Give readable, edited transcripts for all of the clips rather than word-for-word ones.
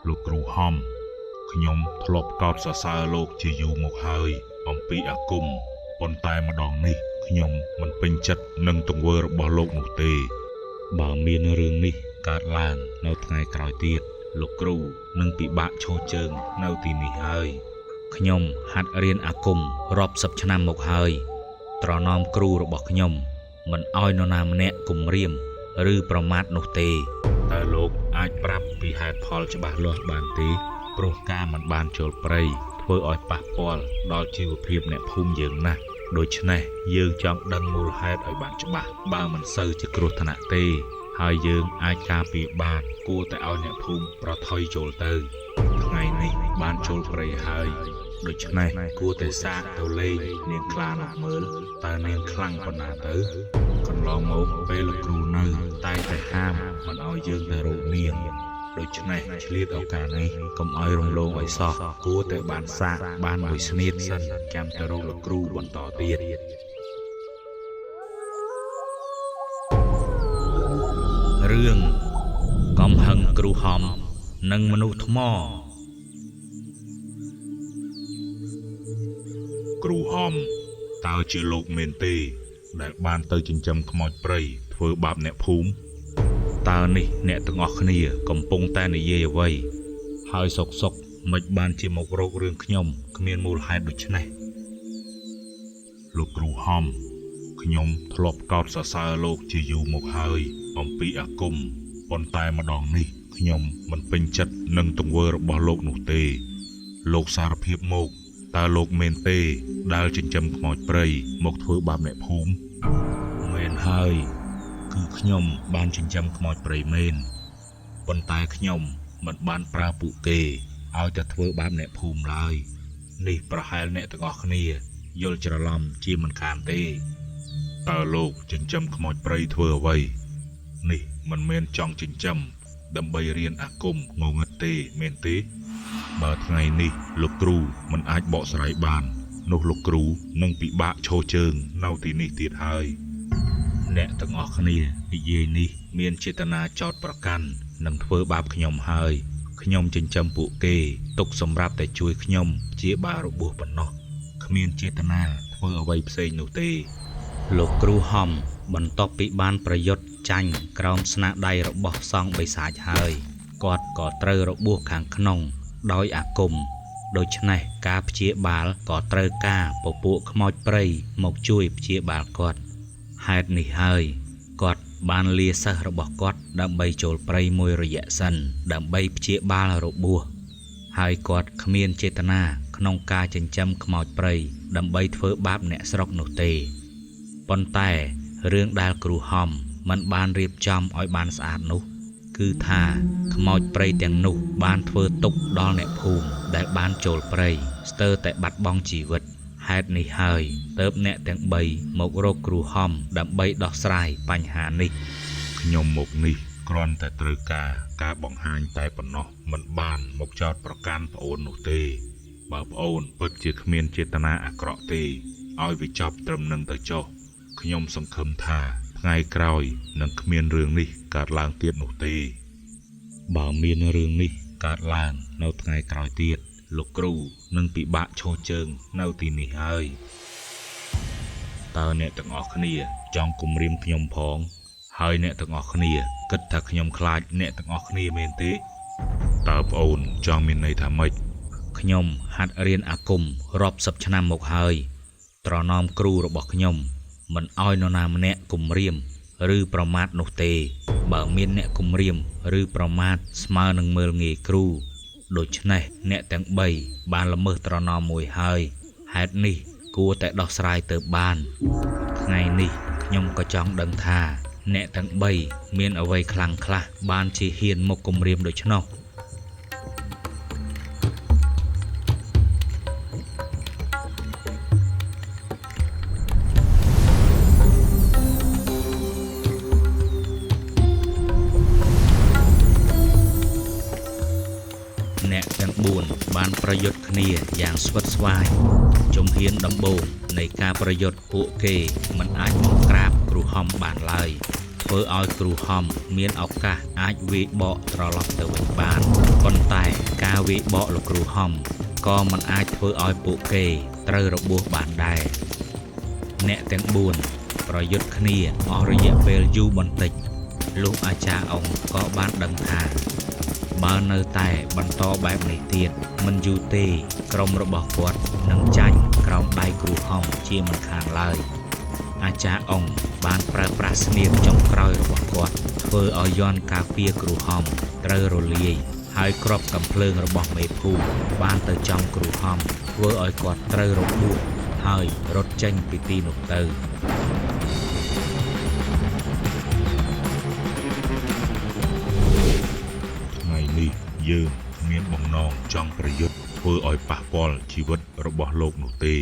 លោកគ្រូហំខ្ញុំធ្លាប់កោតសរសើរលោកជាយូរមកហើយអំពីអាគមប៉ុន្តែម្ដងនេះខ្ញុំមិនពេញចិត្តនឹងទង្វើរបស់លោកនោះទេបើមានរឿងនេះកើតឡើងនៅថ្ងៃក្រោយទៀតលោកគ្រូនឹងពិបាកឈរជើងនៅទីនេះហើយខ្ញុំហាត់រៀនអាគមរាប់សិបឆ្នាំមកហើយត្រណមគ្រូរបស់ខ្ញុំមិនឲ្យនរណាម្នាក់គំរាមឬប្រមាថនោះទេតើលោកអាចប្រាប់ពីហេតុផលច្បាស់លាស់បានទេព្រោះការមិនបានចូលព្រៃធ្វើឲ្យប៉ះពាល់ដល់ជីវភាពអ្នកភូមិយើងណាស់ដូច្នេះយើងចង់ដឹងមូលហេតុឲ្យបានច្បាស់បើមិនសូវជាគ្រោះថ្នាក់ទេហើយយើងអាចការពារបានគួរតែឲ្យអ្នកភូមិប្រថុយចូលទៅថ្ងៃនេះបានចូលព្រៃហើយដូច្នេះគួរតែសាកទៅលេងនាងខ្លានោះមើលតើនាងខ្លាំងប៉ុណ្ណាទៅកន្លងមកពេលលោកគ្រូនៅតែតែហាមមិនឲ្យយើងទៅរកនាងដូច្នេះឆ្លៀតឱកាសនេះកុំឲ្យរំលងឲ្យសោះគួរតែបានសាកបានមួយស្នៀតសិនចាំទៅរកលោកគ្រូបន្តទៀតរឿងកំហឹងគ្រូហំនិងមនុស្សថ្មគ្រូហំតើជាលោកមែនទេដែលបានទៅចិញ្ចឹមខ្មោចព្រៃធ្វើបាបអ្នកភូមិតើនេះអ្នកទាំងអស់គ្នាកំពុងតែនិយាយអ្វីហើយសុកមិនបានជាមករករឿងខ្ញុំគ្មានមូលហេតុដូច្នេះលោកគ្រូហំខ្ញុំធ្លាប់កោតសរសើរលោកជាយូរមកហើយអំពីអាគមប៉ុន្តែម្ដងនេះខ្ញុំមិនពេញចិត្តនឹងទង្វើរបស់លោកនោះទេលោកសារភាពមកតើលោកមែនទេដែលចិញ្ចឹមខ្មោចព្រៃមកធ្វើបាបអ្នកភូមិមែនហើយគឺខ្ញុំបានចិញ្ចឹមខ្មោចព្រៃមែនប៉ុន្តែខ្ញុំមិនបានប្រើពួកគេឲ្យតែធ្វើបាបអ្នកភូមិឡើយនេះប្រហែលអ្នកទាំងអស់គ្នាយល់ច្រឡំជាមិនខានទេតើលោកចិញ្ចឹមខ្មោចព្រៃធ្វើអ្វីនេះមិនមែនចង់ចិញ្ចឹមដើម្បីរៀនអាគមងងឹតទេមែនទេបើថ្ងៃនេះលោកគ្រូមិនអាចបកស្រាយបាននោះលោកគ្រូនឹងពិបាកឈរជើងនៅទីនេះទៀតហើយអ្នកទាំងអស់គ្នានិយាយនេះមានចេតនាចោទប្រកាន់និងធ្វើបាបខ្ញុំហើយខ្ញុំចិញ្ចឹមពួកគេទុកសម្រាប់តែជួយខ្ញុំជាបារបួសប៉ុណ្ណោះគ្មានចេតនាធ្វើអ្វីផ្សេងនោះទេលោកគ្រូហំបន្ទាប់ពីបានប្រយុទ្ធចាញ់ក្រោមស្នាដៃរបស់សង្ឃបិសាចហើយគាត់ក៏ត្រូវរបួសខាងក្នុងដោយអាគមដូច្នេះការព្យាបាលក៏ត្រូវការពពួកខ្មោចព្រៃមកជួយព្យាបាលគាត់ហេតុនេះហើយគាត់បានលាសិស្សរបស់គាត់ដើម្បីចូលព្រៃមួយរយៈសិនដើម្បីព្យាបាលរបួសហើយគាត់គ្មានចេតនាក្នុងការចិញ្ចឹមខ្មោចព្រៃដើម្បីធ្វើបាបអ្នកស្រុកនោះទេប៉ុន្តែរឿងដែលគ្រូហំមិនបានរៀបចំឲ្យបានស្អាតនោះគឺថាខ្មោចព្រៃទាំងនោះបានធ្វើទុក្ខដល់អ្នកភូមិដែលបានចូលព្រៃស្ទើរតែបាត់បង់ជីវិតហេតុនេះហើយទើបអ្នកទាំង3មករកគ្រូហំដើម្បីដោះស្រាយបញ្ហានេះខ្ញុំមកនេះគ្រាន់តែត្រូវការបង្ហាញតែប៉ុណ្ណោះមិនបានមកចោទប្រកាន់ប្អូននោះទេបើប្អូនពិតជាគ្មានចេតនាអាក្រក់ទេឲ្យវាចប់ត្រឹមនឹងទៅចុះខ្ញុំសង្ឃឹមថាថ្ងៃក្រោយនឹងគ្មានរឿងនេះកើតឡើងទៀតនោះទេបើមានរឿងនេះកើតឡើងនៅថ្ងៃក្រោយទៀតលោកគ្រូនឹងពិបាកឈរជើងនៅទីនេះហើយតើអ្នកទាំងអស់គ្នាចង់គំរាមខ្ញុំផងហើយអ្នកទាំងអស់គ្នាគិតថាខ្ញុំខ្លាចអ្នកទាំងអស់គ្នាមែនទេតើប្អូនចង់មានន័យថាម៉េចខ្ញុំហាត់រៀនអាគមរាប់សិបឆ្នាំមកហើយត្រណមគ្រូរបស់ខ្ញុំមិនឲ្យនរណាម្នាក់គំរាមឬប្រមាថនោះទេបើមានអ្នកគំរាមឬប្រមាថស្មើនឹងមើលងាយគ្រូដូច្នេះអ្នកទាំង3បានល្មើសត្រណមមួយហើយហេតុនេះគួរតែដោះស្រាយទៅបានថ្ងៃនេះខ្ញុំក៏ចង់ដឹងថាអ្នកទាំង3មានអ្វីខ្លាំងខ្លះបានជាហ៊ានមកគំរាមដូច្នោះអ្នកទាំង4បានប្រយុទ្ធគ្នាយ៉ាងស្វិតស្វាញជំហានដំបូងនៃការប្រយុទ្ធពួកគេមិនអាចបង្ក្រាបគ្រូហំបានឡើយ ធ្វើឲ្យគ្រូហំមានឱកាសអាចវាយបកត្រឡប់ទៅវិញបានប៉ុន្តែការវាយបកលោកគ្រូហំក៏មិនអាចធ្វើឲ្យពួកគេត្រូវរបួសបានដែរអ្នកទាំង4ប្រយុទ្ធគ្នាអស់រយៈពេលយូរបន្តិចលុះអាចារ្យអង្គក៏បានដឹងថាបើនៅតែបន្តបែបនេះទៀតមិនយូរទេក្រុមរបស់គាត់នឹងចាញ់ក្រោមដៃគ្រូហំជាមិនខានឡើយអាចារ្យអង្គបានប្រើប្រាស់ស្នៀមចុងក្រោយរបស់គាត់ធ្វើឲ្យយន្តការពារគ្រូហំត្រូវរលាយហើយគ្រាប់កាំភ្លើងរបស់មេភូមិបានទៅចំគ្រូហំធ្វើឲ្យគាត់ត្រូវរបួសហើយរត់ចេញពីទីនោះទៅថ្ងៃនេះយើងគ្មានបំណងចង់ប្រយុទ្ធធ្វើឲ្យប៉ះពាល់ជីវិតរបស់លោកនោះទេ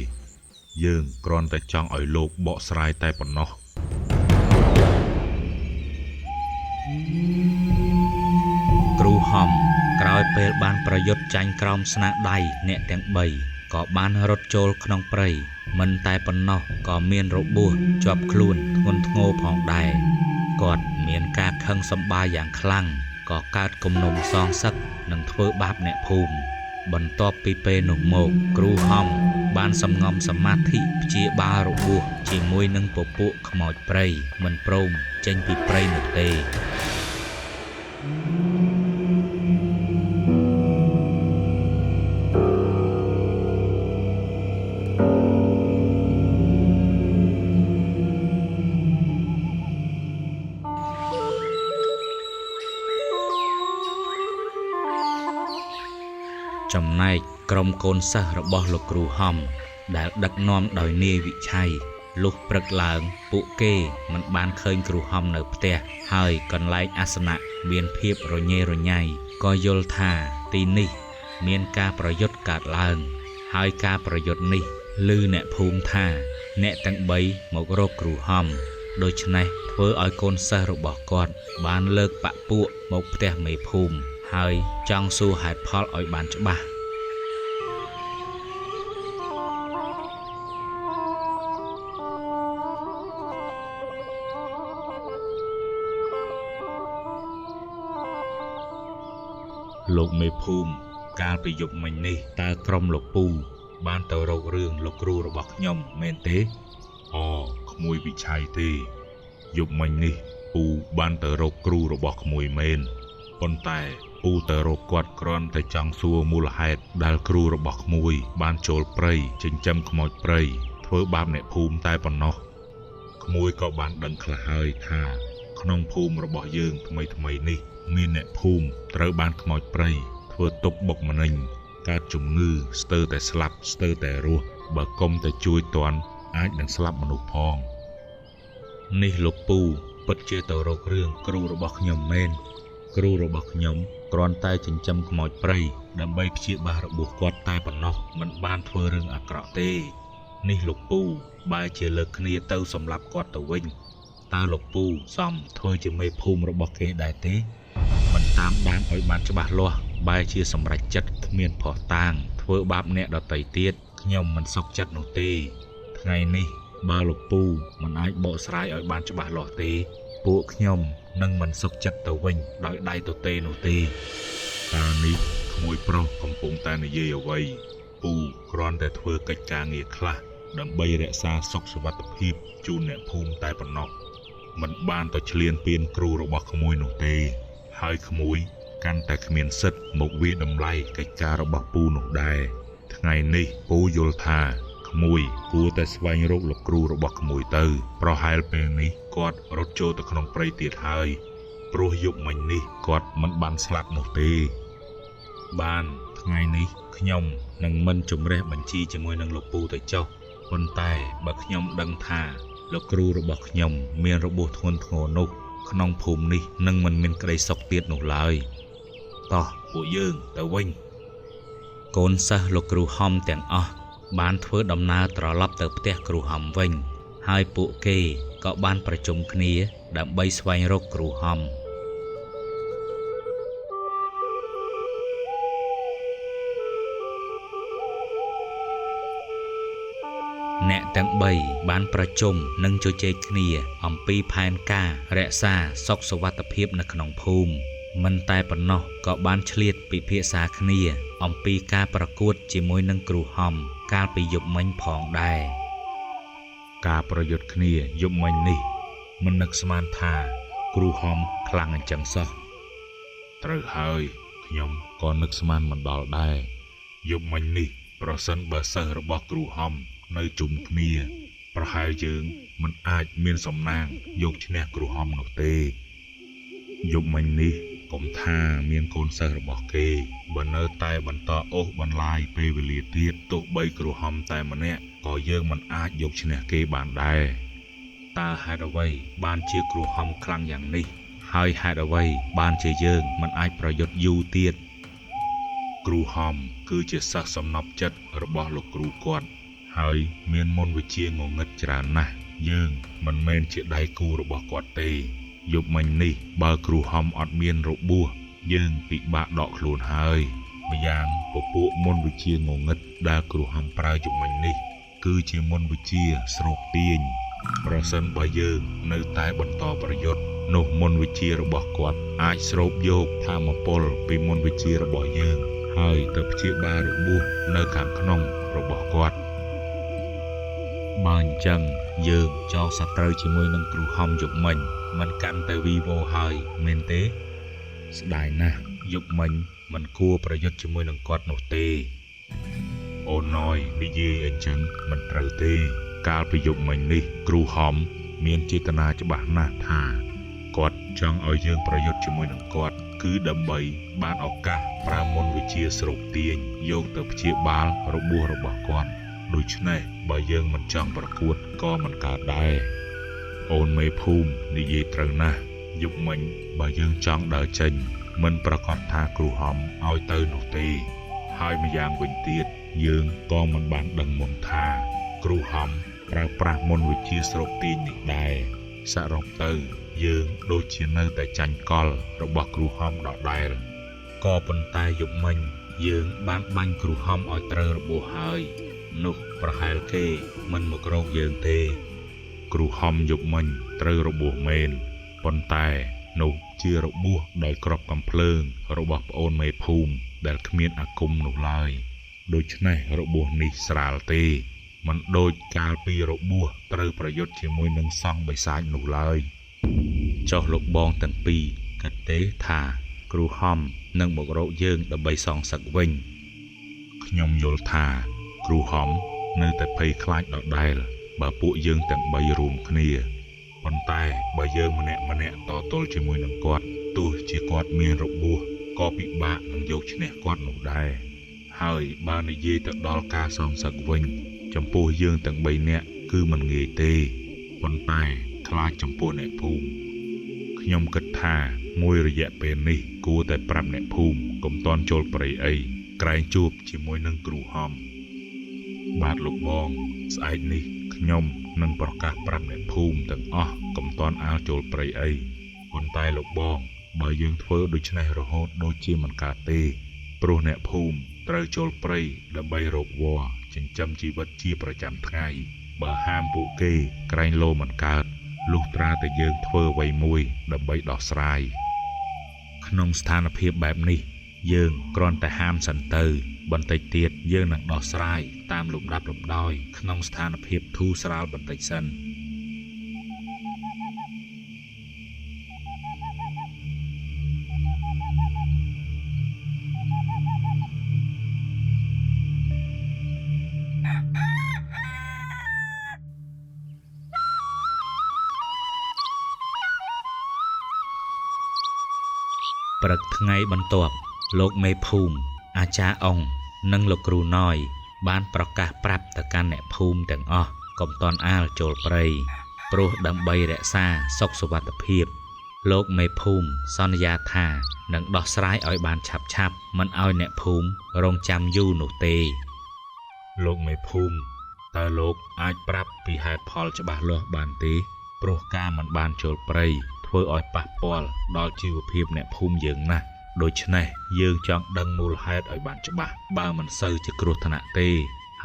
យើងគ្រាន់តែចង់ឲ្យលោកបកស្រាយតែប៉ុណ្ណោះគ្រូហំក្រោយពេលបានប្រយុទ្ធចាញ់ក្រោមស្នាដៃអ្នកទាំង3ក៏បានរត់ចូលក្នុងព្រៃមិនតែប៉ុណ្ណោះក៏មានរបួសជាប់ខ្លួនធ្ងន់ធ្ងរផងដែរគាត់មានការខឹងសម្បាយ៉ាងខ្លាំងក៏កើតគំនុំសងសឹកនិងធ្វើបាបអ្នកភូមិបន្ទាប់ពីពេលនោះមកគ្រូហំបានសំងំសមាធិព្យាបាលរបួសជាមួយនឹងពពួកខ្មោចព្រៃមិនព្រមចេញពីព្រៃនោះទេចំណែកក្រុមកូនសិស្សរបស់លោកគ្រូហំដែលដឹកនាំដោយនាយវិឆ័យលុះព្រឹកឡើងពួកគេមិនបានឃើញគ្រូហំនៅផ្ទះហើយកន្លែងអាសនៈមានភាពរញ៉េរញ៉ៃក៏យល់ថាទីនេះមានការប្រយុទ្ធកើតឡើងហើយការប្រយុទ្ធនេះឮអ្នកភូមិថាអ្នកទាំង3មករកគ្រូហំដូច្នេះធ្វើឲ្យកូនសិស្សរបស់គាត់បានលើកបពួកមកផ្ទះមេភូមិហើយចង់សួរហេតុផលឲ្យបានច្បាស់លោកមេភូមិកាលពីយប់មិញនេះតើក្រុមលោកពូបានទៅរករឿងលោកគ្រូរបស់ខ្ញុំមែនទេអូក្មួយវិឆ័យទេយប់មិញនេះពូបានទៅរកគ្រូរបស់ក្មួយមែនប៉ុន្តែពូទៅរកគាត់គ្រាន់តែចង់សួរមូលហេតុដែលគ្រូរបស់ក្មួយបានចូលព្រៃចិញ្ចឹមខ្មោចព្រៃធ្វើបាបអ្នកភូមិតែប៉ុណ្ណោះក្មួយក៏បានដឹងខ្លះហើយថាក្នុងភូមិរបស់យើងថ្មីៗនេះមានអ្នកភូមិត្រូវបានខ្មោចព្រៃធ្វើទុកបុកម្នេញកើតជំងឺស្ទើរតែស្លាប់ស្ទើរតែរស់បើកុំតែជួយទាន់អាចនឹងស្លាប់មនុស្សផងនេះលោកពូពិតជាទៅរករឿងគ្រូរបស់ខ្ញុំមែនគ្រូរបស់ខ្ញុំគ្រាន់តែចិញ្ចឹមខ្មោចព្រៃដើម្បីព្យាបាលរបួសគាត់តែប៉ុណ្ណោះមិនបានធ្វើរឿងអាក្រក់ទេនេះលោកពូបែរជាលើកគ្នាទៅសម្លាប់គាត់ទៅវិញតើលោកពូសមធ្វើជាមេភូមិរបស់គេដែរទេមិនតាមដានឲ្យបានច្បាស់លាស់បែរជាសម្រេចចិត្តគ្មានភស្តុតាងធ្វើបាបអ្នកដទៃទៀតខ្ញុំមិនសុខចិត្តនោះទេថ្ងៃនេះបើលោកពូមិនអាចបកស្រាយឲ្យបានច្បាស់លាស់ទេពួកខ្ញុំនឹងមិនសុខចិត្តទៅវិញដោយដៃទទេនោះទេតើនេះក្មួយប្រុសកំពុងតែនិយាយអ្វីពូគ្រាន់តែធ្វើកិច្ចការងារខ្លះដើម្បីរក្សាសុខសុវត្ថិភាពជូនអ្នកភូមិតែប៉ុណ្ណោះមិនបានទៅឈ្លានពានគ្រូរបស់ក្មួយនោះទេហើយក្មួយកាន់តែគ្មានសិទ្ធិមកវាតម្លៃកិច្ចការរបស់ពូនោះដែរថ្ងៃនេះពូយល់ថាក្មួយគួរតែស្វែងរកលោកគ្រូរបស់ក្មួយទៅប្រហែលពេលនេះគាត់រត់ចូលទៅក្នុងព្រៃទៀតហើយព្រោះយប់មិញនេះគាត់មិនបានស្លាប់នោះទេបានថ្ងៃនេះខ្ញុំនឹងមិនជម្រះបញ្ជីជាមួយនឹងលោកពូទៅចុះប៉ុន្តែបើខ្ញុំដឹងថាលោកគ្រូរបស់ខ្ញុំមានរបួសធ្ងន់ធ្ងរនោះក្នុងភូមិនេះនឹងមិនមានក្តីសុខទៀតនោះឡើយតោះពួកយើងទៅវិញកូនសិស្សលោកគ្រូហំទាំងអស់បានធ្វើដំណើរត្រឡប់ទៅផ្ទះគ្រូហំវិញហើយពួកគេក៏បានប្រជុំគ្នាដើម្បីស្វែងរកគ្រូហំ អ្នកទាំងបីបានប្រជុំនិងជជែកគ្នាអំពីផែនការរក្សាសុខសុវត្ថិភាពនៅក្នុងភូមិមិនតែប៉ុណ្ណោះក៏បានឆ្លៀតពិភាក្សាគ្នាអំពីការប្រកួតជាមួយនឹងគ្រូហំកាលពីយប់មិញផងដែរការប្រយុទ្ធគ្នាយប់មិញនេះមិននឹកស្មានថាគ្រូហំខ្លាំងអញ្ចឹងសោះត្រូវហើយខ្ញុំក៏នឹកស្មានមិនដល់ដែរយប់មិញនេះប្រសិនបើសិស្សរបស់គ្រូហំនៅជុំគ្នាប្រហែលយើងមិនអាចមានសំណាងយកឈ្នះគ្រូហំនោះទេយប់មិញនេះកុំថាមានកូនសិស្សរបស់គេបើនៅតែបន្តអូសបន្លាយពេលវេលាទៀតទោះបីគ្រូហំតែម្នាក់ក៏យើងមិនអាចយកឈ្នះគេបានដែរតើហេតុអ្វីបានជាគ្រូហំខ្លាំងយ៉ាងនេះហើយហេតុអ្វីបានជាយើងមិនអាចប្រយុទ្ធយូរទៀតគ្រូហំគឺជាសិស្សសំណប់ចិត្តរបស់លោកគ្រូគាត់ហើយមានមន្តវិជ្ជាងងឹតច្រើនណាស់យើងមិនមែនជាដៃគូរបស់គាត់ទេយប់មិញនេះបើគ្រូហំអត់មានរបួសយើងពិបាកដកខ្លួនហើយម្យ៉ាងពពួកមន្តវិជ្ជាងងឹតដែលគ្រូហំប្រើយប់មិញនេះគឺជាមន្តវិជ្ជាស្រូបទាញប្រសិនបើយើងនៅតែបន្តប្រយុទ្ធនោះមន្តវិជ្ជារបស់គាត់អាចស្រូបយកធម៌ពលពីមន្តវិជ្ជារបស់យើងហើយទៅព្យាបាលរបួសនៅខាងក្នុងរបស់គាត់បើអញ្ចឹងយើងចងសត្រូវជាមួយនឹងគ្រូហំយប់មិញមិនកាន់តែវីវោហើយមែនទេស្ដាយណាស់យប់មិញមិនគួរប្រយុទ្ធជាមួយនឹងគាត់នោះទេអូនណយនិយាយអញ្ចឹងមិនត្រូវទេកាលពីយប់មិញនេះគ្រូហំមានចេតនាច្បាស់ណាស់ថាគាត់ចង់ឲ្យយើងប្រយុទ្ធជាមួយនឹងគាត់គឺដើម្បីបានឱកាសប្រើមន្តវិជ្ជាស្រូបទាញយកទៅព្យាបាលរបួសរបស់គាត់ដូច្នេះបើយើងមិនចង់ប្រកួតក៏មិនកើតដែរអូនមេភូមិនិយាយត្រូវណាស់យប់មិញបើយើងចង់ដើរចេញមិនប្រកាសថាគ្រូហំឲ្យទៅនោះទេហើយម្យ៉ាងវិញទៀតយើងក៏មិនបានដឹងមុនថាគ្រូហំប្រើប្រាស់មន្តវិជ្ជាស្រូបទាញនេះដែរសរុបទៅយើងដូចជានៅតែចាញ់កលរបស់គ្រូហំដដែលក៏ប៉ុន្តែយប់មិញយើងបានបាញ់គ្រូហំឲ្យត្រូវរបួសហើយនោះប្រហែលគេមិនមករកយើងទេគ្រូហំយប់មិញត្រូវរបួសមែនប៉ុន្តែនោះជារបួសដោយក្របកំភ្លើងរបស់ប្អូនមេភូមិដែលគ្មានអាគមនោះឡើយដូច្នេះរបួសនេះស្រាលទេមិនដូចកាលពីរបួសត្រូវប្រយុទ្ធជាមួយនឹងសង្ឃបិសាចនោះឡើយចុះលោកបងទាំងពីរគិតទេថាគ្រូហំនឹងមករកយើងដើម្បីសងសឹកវិញខ្ញុំយល់ថាគ្រូហំនៅតែភ័យខ្លាចដដែលបើពួកយើងទាំងបីរួមគ្នាប៉ុន្តែបើយើងម្នាក់ៗតទល់ជាមួយនឹងគាត់ទោះជាគាត់មានរបួសក៏ពិបាកនឹងយកឈ្នះគាត់នោះដែរហើយបើនិយាយទៅដល់ការសងសឹកវិញចំពោះយើងទាំងបីនាក់គឺមិនងាយទេប៉ុន្តែខ្លាចចំពោះអ្នកភូមិខ្ញុំគិតថាមួយរយៈពេលនេះគួរតែប្រាប់អ្នកភូមិកុំទាន់ចូលព្រៃអីក្រែងជួបជាមួយនឹងគ្រូហំបាទលោកបងស្អែកនេះខ្ញុំនឹងប្រកាសប្រាប់អ្នកភូមិទាំងអស់កុំទាន់អាលចូលព្រៃអីប៉ុន្តែលោកបងបើយើងធ្វើដូច្នេះរហូតដូចជាមិនកើតទេព្រោះអ្នកភូមិត្រូវចូលព្រៃដើម្បីរកវល្លិចិញ្ចឹមជីវិតជាប្រចាំថ្ងៃបើហាមពួកគេក្រែងលោមិនកើតលុះត្រាតែយើងធ្វើអ្វីមួយដើម្បីដោះស្រាយក្នុងស្ថានភាពបែបនេះយើងគ្រាន់តែហាមសិនទៅបន្តិចទៀតយើងនឹងដោះស្រាយតាមលំដាប់លំដោយក្នុងស្ថានភាពធូរស្រាលបន្តិចសិនព្រឹកថ្ងៃបន្ទាប់លោកមេភូមិអាចារ្យអង្គនិងលោកគ្រូណយបានប្រកាសប្រាប់ទៅកាន់អ្នកភូមិទាំងអស់កុំទាន់អាលចូលព្រៃព្រោះដើម្បីរក្សាសុខសុវត្ថិភាពលោកមេភូមិសន្យាថានឹងដោះស្រាយឲ្យបានឆាប់ៗមិនឲ្យអ្នកភូមិរងចាំយូរនោះទេលោកមេភូមិតើលោកអាចប្រាប់ពីហេតុផលច្បាស់លាស់បានទេព្រោះការមិនបានចូលព្រៃធ្វើឲ្យប៉ះពាល់ដល់ជីវភាពអ្នកភូមិយើងណាស់ដូច្នេះយើងចង់ដឹងមូលហេតុឲ្យបានច្បាស់បើមិនសូវជាគ្រោះថ្នាក់ទេ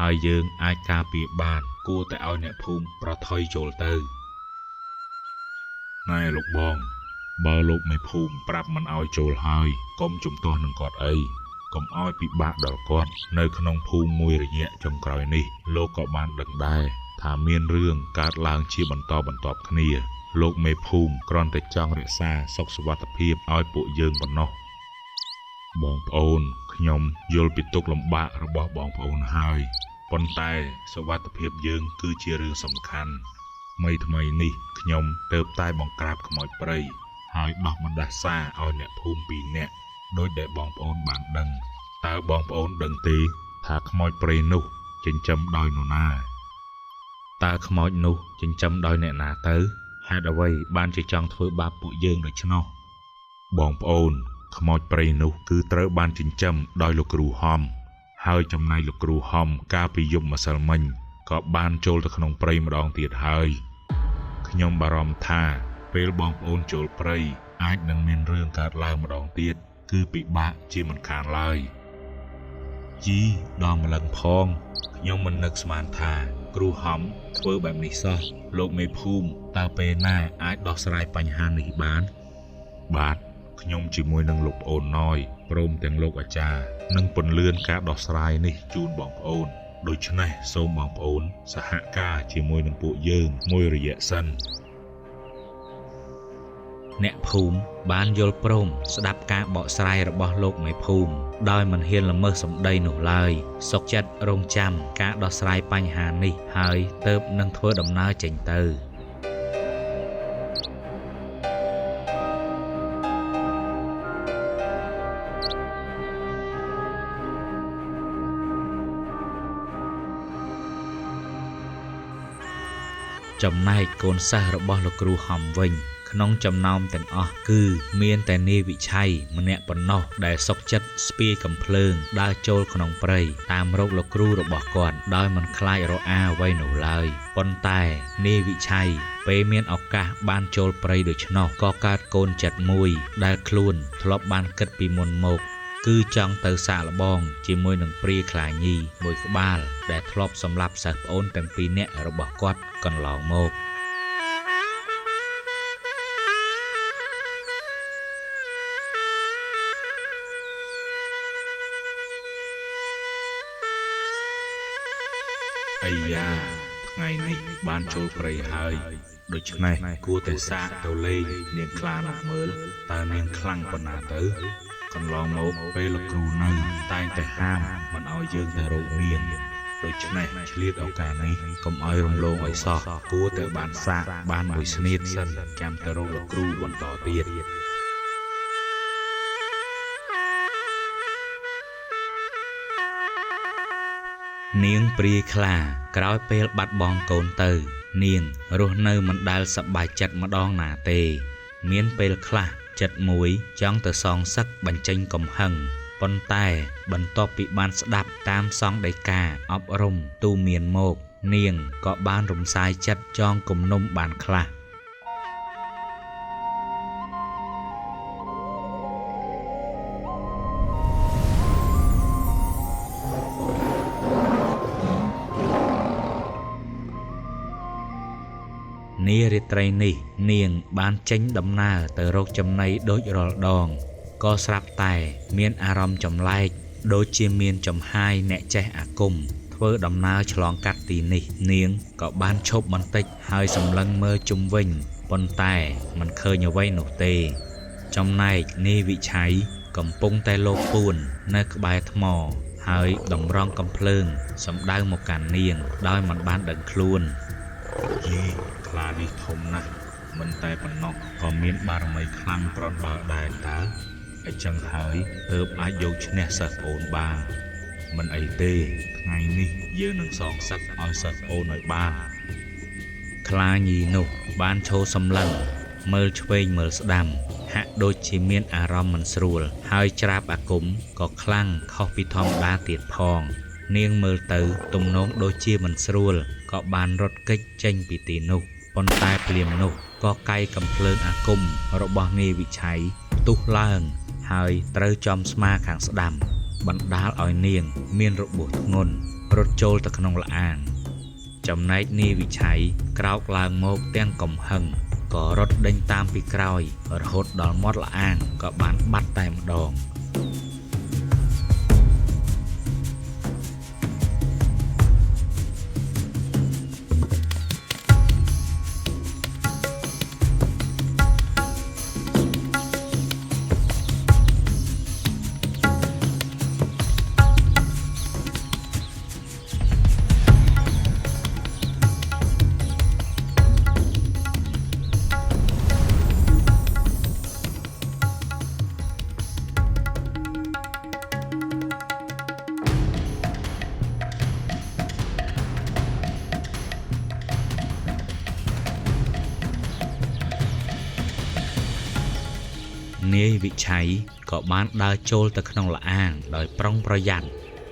ហើយយើងអាចការពារបាន គួរតែឲ្យអ្នកភូមិប្រថុយចូលទៅណែលោកបងបើលោកមេភូមិប្រាប់មិនឲ្យចូលហើយកុំជំទាស់នឹងគាត់អីកុំឲ្យពិបាកដល់គាត់នៅក្នុងភូមិមួយរយៈចុងក្រោយនេះលោកក៏បានដឹងដែរថាមានរឿងកើតឡើងជាបន្តបន្ទាប់គ្នាលោកមេភូមិគ្រាន់តែចង់រក្សាសុខសុវត្ថិភាពឲ្យពួកយើងប៉ុណ្ណោះបងប្អូនខ្ញុំយល់ពីទុក្ខលំបាករបស់បងប្អូនហើយប៉ុន្តែសុវត្ថិភាពយើងគឺជារឿងសំខាន់ថ្មីៗនេះខ្ញុំទើបតែបង្ក្រាបខ្មោចព្រៃហើយដោះបណ្ដាសាឲ្យអ្នកភូមិពីរនាក់ដោយដែលបងប្អូនបានដឹងតើបងប្អូនដឹងទេថាខ្មោចព្រៃនោះចិញ្ចឹមដោយនរណាតើខ្មោចនោះចិញ្ចឹមដោយអ្នកណាទៅហេតុអ្វីបានជាចង់ធ្វើបាបពួកយើងដូច្នោះបងប្អូនខ្មោចព្រៃនោះគឺត្រូវបានចិញ្ចឹមដោយលោកគ្រូហំហើយចំណែកលោកគ្រូហំកាលពីយប់ម្សិលមិញក៏បានចូលទៅក្នុងព្រៃម្ដងទៀតហើយខ្ញុំបារម្ភថាពេលបងប្អូនចូលព្រៃអាចនឹងមានរឿងកើតឡើងម្ដងទៀតគឺពិបាកជាមិនខានឡើយជីដល់ម្លឹងផងខ្ញុំមិននឹកស្មានថាគ្រូហំធ្វើបែបនេះសោះលោកមេភូមិតើពេលណាអាចដោះស្រាយបញ្ហានេះបានបាទខ្ញុំជាមួយនឹងលោកប្អូនណយព្រមទាំងលោកអាចារ្យនឹងពន្លឿនការដោះស្រាយនេះជូនបងប្អូនដូច្នេះសូមបងប្អូនសហការជាមួយនឹងពួកយើងមួយរយៈសិនអ្នកភូមិបានយល់ព្រមស្ដាប់ការបកស្រាយរបស់លោកមេភូមិដោយមិនហ៊ានល្មើសសម្ដីនោះឡើយសុខចិត្តរងចាំការដោះស្រាយបញ្ហានេះហើយទើបនឹងធ្វើដំណើរចេញទៅចំណែកកូនសិស្សរបស់លោកគ្រូហំវិញក្នុងចំណោមទាំងអស់គឺមានតែនាយវិឆ័យម្នាក់ប៉ុណ្ណោះដែលសុខចិត្តស្ពាយកំភ្លើងដើរចូលក្នុងព្រៃតាមរកលោកគ្រូរបស់គាត់ដោយមិនខ្លាចរអាអ្វីនោះឡើយប៉ុន្តែនាយវិឆ័យពេលមានឱកាសបានចូលព្រៃដូច្នោះក៏កើតកូនចិត្តមួយដែលខ្លួនធ្លាប់បានគិតពីមុនមកគឺចង់ទៅសាកល្បងជាមួយនឹងព្រាខ្លាញីមួយក្បាលដែលធ្លាប់សម្លាប់សិស្សប្អូនទាំងពីរនាក់របស់គាត់កន្លងមកអាយ៉ាថ្ងៃនេះបានចូលព្រៃហើយដូច្នេះគួរតែសាកទៅលេងនាងខ្លានោះមើលតើនាងខ្លាំងប៉ុណ្ណាទៅកន្លងមកពេលលោកគ្រូនៅតែងតែហាមមិនឲ្យយើងទៅរកនាងដូច្នេះឆ្លៀតឱកាសនេះកុំឲ្យរំលងឲ្យសោះគួរតែបានសាកបានមួយស្នៀតសិនចាំទៅរកលោកគ្រូបន្តទៀតនាងព្រាយខ្លាក្រោយពេលបាត់បង់កូនទៅនាងរស់នៅមិនដែលសប្បាយចិត្តម្ដងណាទេមានពេលខ្លះចិត្តមួយចង់ទៅសងសឹកបញ្ចេញកំហឹងប៉ុន្តែបន្ទាប់ពីបានស្ដាប់តាមសង្ឃដីកាអប់រំទូមានមកនាងក៏បានរំសាយចិត្តចងគំនុំបានខ្លះនារាត្រីនេះនាងបានចេញដំណើរទៅរកចំណីដូចរាល់ដងក៏ស្រាប់តែមានអារម្មណ៍ចម្លែកដូចជាមានចំហាយអ្នកចេះអាគមធ្វើដំណើរឆ្លងកាត់ទីនេះនាងក៏បានឈប់បន្តិចហើយសម្លឹងមើលជុំវិញប៉ុន្តែមិនឃើញអ្វីនោះទេចំណែកនាយវិឆ័យកំពុងតែលោបពួននៅក្បែរថ្មហើយតម្រង់កំភ្លើងសម្ដៅមកកាន់នាងដោយមិនបានដឹងខ្លួនយីខ្លានេះធំណាស់មិនតែប៉ុណ្ណោះក៏មានបារមីខ្លាំងគ្រាន់បើដែរតើអញ្ចឹងហើយទើបអាចយកឈ្នះសិស្សប្អូនបានមិនអីទេថ្ងៃនេះយើងនឹងសងសឹកឲ្យសិស្សប្អូនឲ្យបានខ្លាញីនោះបានឈរសម្លឹងមើលឆ្វេងមើលស្ដាំហាក់ដូចជាមានអារម្មណ៍មិនស្រួលហើយច្រាបអាគមក៏ខ្លាំងខុសពីធម្មតាទៀតផងនាងមើលទៅទំនងដូចជាមិនស្រួលក៏បានរត់គេចចេញពីទីនោះប៉ុន្តែភ្លាមនោះក៏កៃកំភ្លើងអាគមរបស់នាយវិឆ័យផ្ទុះឡើងហើយត្រូវចំស្មាខាងស្ដាំបណ្ដាលឲ្យនាងមានរបួសធ្ងន់រត់ចូលទៅក្នុងល្អាង ចំណែកនាយវិឆ័យក្រោកឡើងមកទាំងកំហឹងក៏រត់ដេញតាមពីក្រោយរហូតដល់មាត់ល្អាងក៏បានបាត់តែម្ដងនាយវិឆ័យក៏បានដើរចូលទៅក្នុងល្អាងដោយប្រុងប្រយ័ត្ន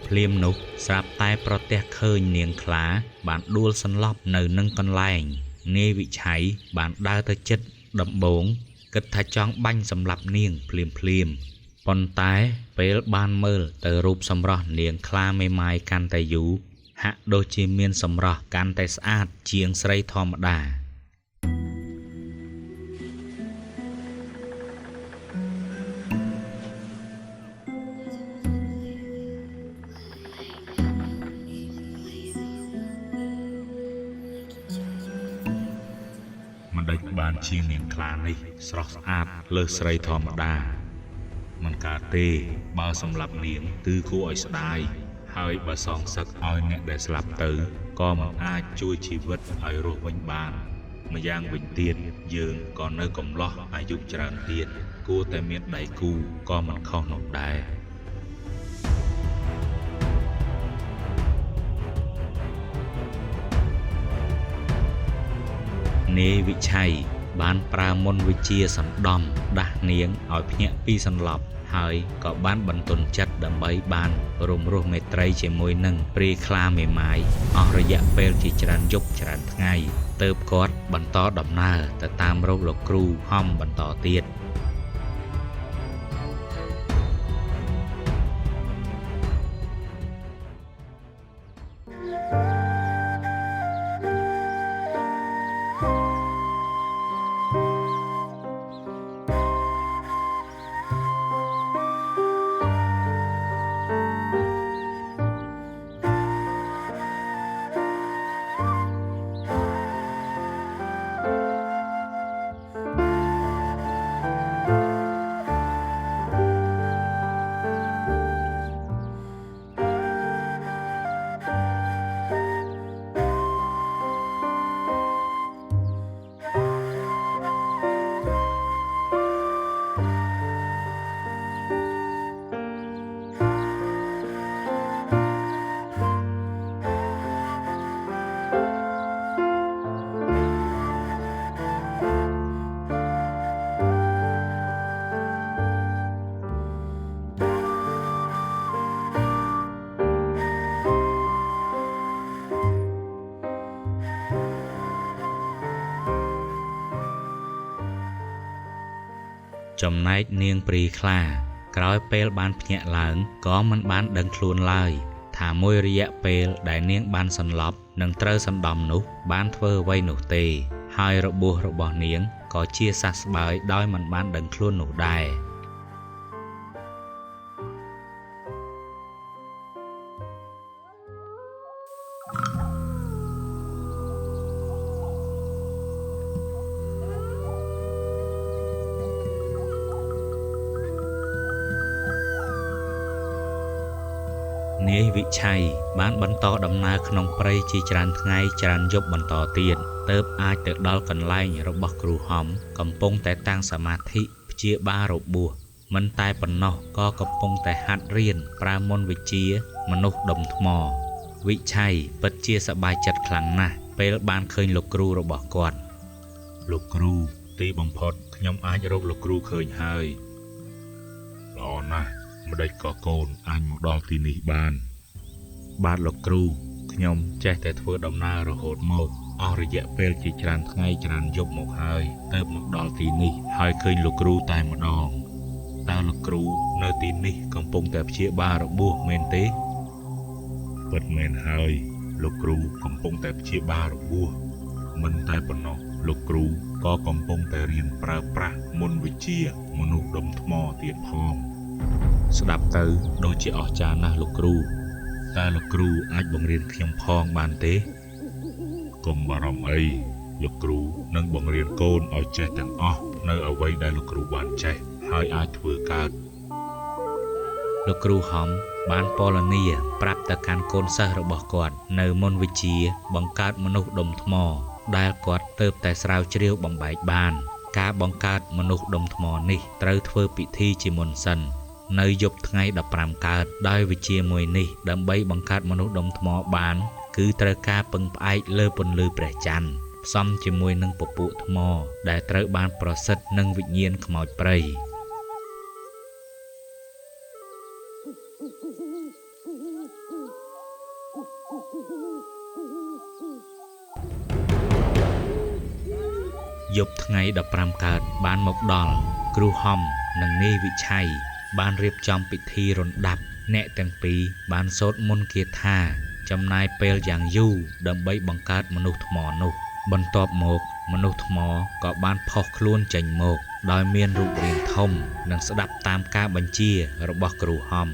ភ្លាមនោះស្រាប់តែប្រទះឃើញនាងខ្លាបានដួលសន្លប់នៅនឹងកន្លែងនាយវិឆ័យបានដើរទៅជិតដំបូងគិតថាចង់បាញ់សម្លាប់នាងភ្លាមភ្លាមប៉ុន្តែពេលបានមើលទៅរូបសម្រស់នាងខ្លាមេម៉ាយកាន់តែយូរហាក់ដូចជាមានសម្រស់កាន់តែស្អាតជាងស្រីធម្មតាបានជាងនាងខ្លានេះស្រស់ស្អាតលើសស្រីធម្មតាមិនកើតទេបើសម្លាប់នាងគឺគួរឲ្យស្ដាយហើយបើសងសឹកឲ្យអ្នកដែលស្លាប់ទៅក៏មិនអាចជួយជីវិតឲ្យរស់វិញបានម្យ៉ាងវិញទៀតយើងក៏នៅកំឡោះអាយុច្រើនទៀតគួរតែមានដៃគូក៏មិនខុសនោះដែរនាយវិឆ័យបានប្រើមន្តវិជ្ជាសណ្ដំដាស់នាងឲ្យភ្ញាក់ពីសន្លប់ហើយក៏បានបន្ទន់ចិត្តដើម្បីបានរួមរស់មេត្រីជាមួយនឹងព្រាយខ្លាមេម៉ាយអស់រយៈពេលជាច្រើនយប់ច្រើនថ្ងៃទើបគាត់បន្តដំណើរទៅតាមរកលោកគ្រូហំបន្តទៀតចំណែកនាងព្រីខ្លាក្រោយពេលបានភ្ញាក់ឡើងក៏មិនបានដឹងខ្លួនឡើយថាមួយរយៈពេលដែលនាងបានសន្លប់និងត្រូវសណ្ដំនោះបានធ្វើអ្វីនោះទេហើយរបួសរបស់នាងក៏ជាសះស្បើយដោយមិនបានដឹងខ្លួននោះដែរនាយវិឆ័យបានបន្តដំណើរក្នុងព្រៃជាច្រើនថ្ងៃច្រើនយប់បន្តទៀតទើបអាចទៅដល់កន្លែងរបស់គ្រូហំកំពុងតែតាំងសមាធិព្យាបាលរបួសមិនតែប៉ុណ្ណោះក៏កំពុងតែហាត់រៀនប្រើមន្តវិជ្ជាមនុស្សដុំថ្មវិឆ័យពិតជាសប្បាយចិត្តខ្លាំងណាស់ពេលបានឃើញលោកគ្រូរបស់គាត់លោកគ្រូទីបំផុតខ្ញុំអាចរកលោកគ្រូឃើញហើយល្អណាស់ម្ដេចក៏កូនអាចមកដល់ទីនេះបានបាទលោកគ្រូខ្ញុំចេះតែធ្វើដំណើររហូតមកអស់រយៈពេលជាច្រើនថ្ងៃច្រើនយប់មកហើយទើបមកដល់ទីនេះហើយឃើញលោកគ្រូតែម្ដងតើលោកគ្រូនៅទីនេះកំពុងតែព្យាបាលរបួសមែនទេពិតមែនហើយ លោកគ្រូកំពុងតែព្យាបាលរបួសមិនតែប៉ុណ្ណោះលោកគ្រូក៏កំពុងតែរៀនប្រើប្រាស់មន្តវិជ្ជាមនុស្សដុំថ្មទៀតផងស្ដាប់ទៅដូចជាអស្ចារ្យណាស់លោកគ្រូតើលោកគ្រូអាចបង្រៀនខ្ញុំផងបានទេកុំបារម្ភអីលោកគ្រូនឹងបង្រៀនកូនឲ្យចេះទាំងអស់នៅអ្វីដែលលោកគ្រូបានចេះហើយអាចធ្វើកើតលោកគ្រូហំបានពលនាប្រាប់ទៅកាន់កូនសិស្សរបស់គាត់នៅមន្តវិជ្ជាបង្កើតមនុស្សដុំថ្មដែលគាត់ទើបតែស្រាវជ្រាវបំបែកបានការបង្កើតមនុស្សដុំថ្មនេះត្រូវធ្វើពិធីជាមុនសិននៅយប់ថ្ងៃ15កើតដោយវិជ្ជាមួយនេះដើម្បីបង្កើតមនុស្សដុំថ្មបានគឺត្រូវការពឹងផ្អែកលើពន្លឺព្រះច័ន្ទផ្សំជាមួយនឹងពពួកថ្មដែលត្រូវបានប្រសិទ្ធនឹងវិញ្ញាណខ្មោចព្រៃយប់ថ្ងៃ15កើតបានមកដល់គ្រូហំនិងនាយវិឆ័យបានរៀបចំពិធីរណ្ដាប់អ្នកទាំងពីរបានសូត្រមន្តគាថាចំណាយពេលយ៉ាងយូរដើម្បីបង្កើតមនុស្សថ្មនោះបន្ទាប់មកមនុស្សថ្មក៏បានផុសខ្លួនចេញមកដោយមានរូបរាងធំនិងស្ដាប់តាមការបញ្ជារបស់គ្រូហំ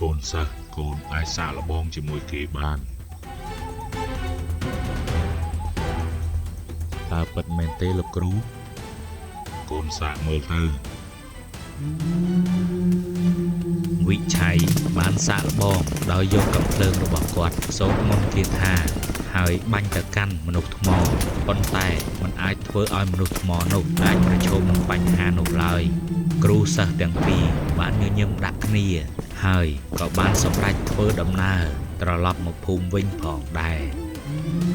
កូនសិស្សកូនអាចសាកល្បងជាមួយគេបានតើពិតមែនទេលោកគ្រូកូនសាកមើលទៅវិឆ័យបានសាកល្បងដោយយកកាំភ្លើងរបស់គាត់សូត្រមន្តគាថាហើយបាញ់ទៅកាន់មនុស្សថ្មប៉ុន្តែมันអាចធ្វើឲ្យមនុស្សថ្មនោះអាចប្រឈមនឹងបញ្ហានោះឡើយគ្រូសិស្សទាំងពីរបានញញឹមដាក់គ្នាហើយក៏បានសម្រេចធ្វើដំណើរត្រឡប់មកភូមិវិញផងដែរ។